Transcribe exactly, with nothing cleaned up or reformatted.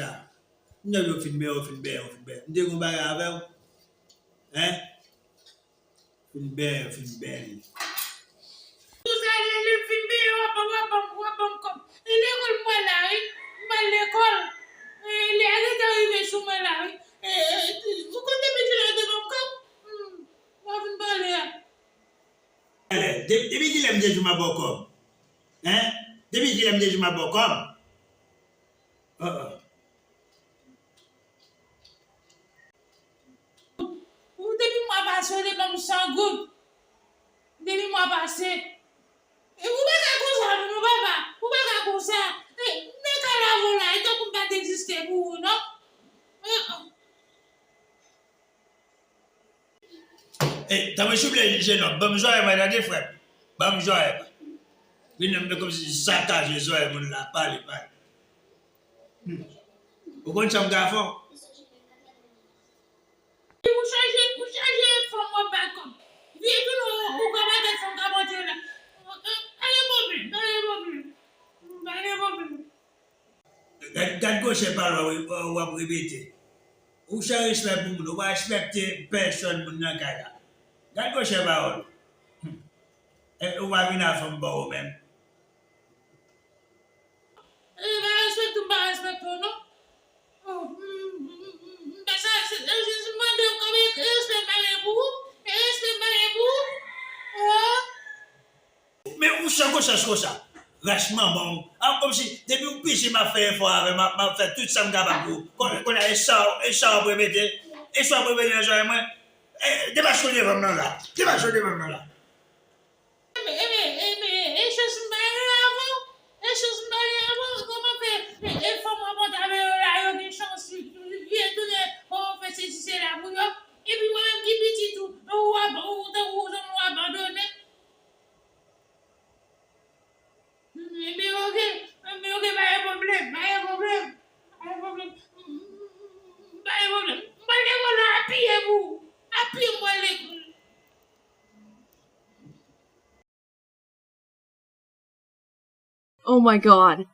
Sa. M tande w fin bè, w fin bè, w fin bè. M te gon bagay avè w. Hein? Fin bè, fin bè li. Tout sa lè li fin bè, w ap, w ap, w ap ban m kòb. E lekòl m pral la, wi. M pral lekòl. E, lè a gentan rive sou mwen la, wi. E, e, ou konn depi kilè w te ban m kòb? Hmm, w ap vin pale a. Alè, de-, depi kilè m te di w m ap ba w kòb? Hein? Depi kilè m te di w m ap ba w kòb? Oh, oh. Ou depi mwa pase, ou te ban m san goud. Depi mwa pase. E ou pa ka konsa, non, papa. Ou pa ka konsa. E, men ka lave w la, e tankou m pa t egziste pou ou, non. E, oh. E, tanpri souple, jenòm, ban m zòrèy mwen, tande, frè m. Ban m zòrèy mwen. Vin nan men kòmsi sakaje zòrèy moun la, pale, pale. Hmm. Ou konn sa m ka fè w? Ou chanje, ou chanje fanm w ap bay kòb. Vye tounen, ou, ou ka bay kèk fanm ka manje la. Pa gen pwoblèm, pa gen pwoblèm. Pa gen pwoblèm. Gad, gad gwo chèf pale w, w ap repete. Ou san respè pou moun, ou pa respekte pèsòn moun nan kay la. Gad gwo chèf pawòl. Hmm. E, ou pa vin a fanm ba ou menm. E, pa respekte, m pa respekte w, non. Oh, m, m, m, m, m, sa, se, se, se, se mande w kanmenm, e respè m pa gen pou ou, e respè m pa gen pou ou. Oh. Men ou san konsyans konsa. Rach manman w. A, kòmsi, depi w piti, m ap fè efò avè w, m ap, m ap fè tout sa m kapab pou ou. Kon, kounye a, e sa, e sa w ap repete? E sa w ap repete nan zòrèy mwen? E, depache w devan m nan la. Depache w devan m nan la. Ebyen, ebyen, ebyen, e chans m pa gen avè w. E chans m pa gen avè w. Kòman fè, e, e fanm w ap monte avè yo la, yo gen chans, yo tounen, o, fè sesi, sela pou yo. Epi mwen menm ki pitit ou, ou ap, ou, ou, ou, ou abandone. Ebyen, oke, ebyen, oke, pa gen pwoblèm, pa gen pwoblèm, pa gen pwoblèm, pa gen pwoblèm. M pral lekòl la a pye pou ou, a pye m pral lekòl. Oh my God.